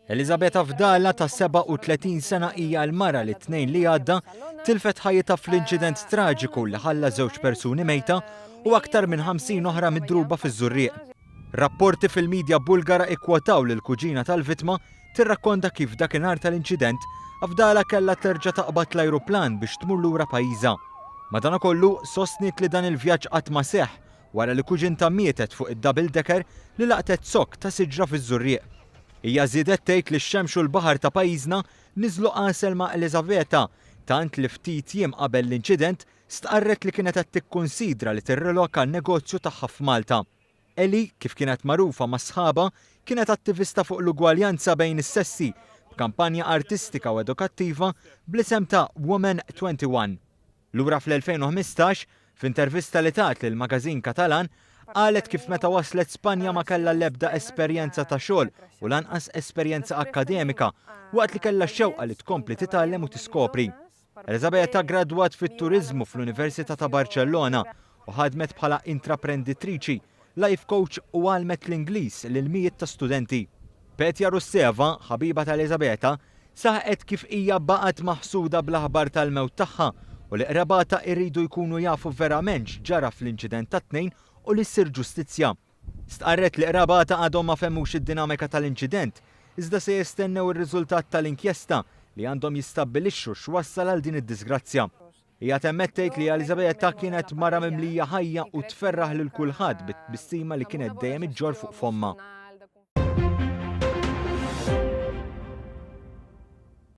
Elizabeta Fdala ta' 37 sena hija l-mara li t-Tnejn li għadda tilfet ħajjitha fl-inċident traġiku li ħalla żewġ persuni mejta u aktar minn 50 oħra midruba fiż-Żurrieq. Rapporti fil-midja Bulgara ikkwotaw lill-kuġina tal-vittma tirrakkonta kif dakinhar tal-inċident Afdala kellha terġa' taqbad l-ajruplan biex tmur lura pajjiżha. Madankollu, sostniet li dan il-vjaġġ qatt ma seħħ wara li kuġintha mietet fuq id-double decker li laqtet zokk ta' siġra fiż-Żurrieq. Hija żiedet tgħid li x-xemx u l-baħar ta' pajjiżna niżlu għasel ma' Elizaveta tant li ftit jiem qabel l-inċident stqarret li kienet qed tikkunsidra li tirriloka n-negozju tagħha f'Malta. Ellie, kif kienet magħrufa ma' sħabha, kienet attivista fuq l-ugwaljanza bejn is-sessi b'kampanja artistika u edukattiva bl-isem ta' Woman 21. Lura fl-2015, f'intervista li tat lil magażin Katalan, qalet kif meta waslet Spanja ma kellha l-ebda esperjenza ta' xogħol u lanqas esperjenza akkademika, waqt li kellha x-xewqa li tkompli titgħallem u tiskopri. Elisabetta ggradwat fit-turiżmu fl-Università ta' Barċellona u ħadmet bħala intraprenditriċi, life coach u għallmet l-Ingliż lil mijiet ta' studenti. Petya Russeva, ħabiba ta' Elisabetta, Saħqet kif hija baqgħet maħsuda bl-aħbar tal-mewt tagħha u li qrabatha iridu jkunu jafu verament x'ġara fl-inċident tat-Tnejn u li ssir ġustizzja. Stqarret li qrabatha għadhom ma fehmux id-dinamika tal-inċident, iżda se jistennew ir-riżultat tal-inkjesta li għandhom jistabbilixxu x'wassal għal din id-diżgrazzja. Hija temmet tgħid li Elizabetta kienet mara mimlija ħajja u tferraħ lil kulħadd bit-tbissima li kienet dejjem iġġorr fuq fommha.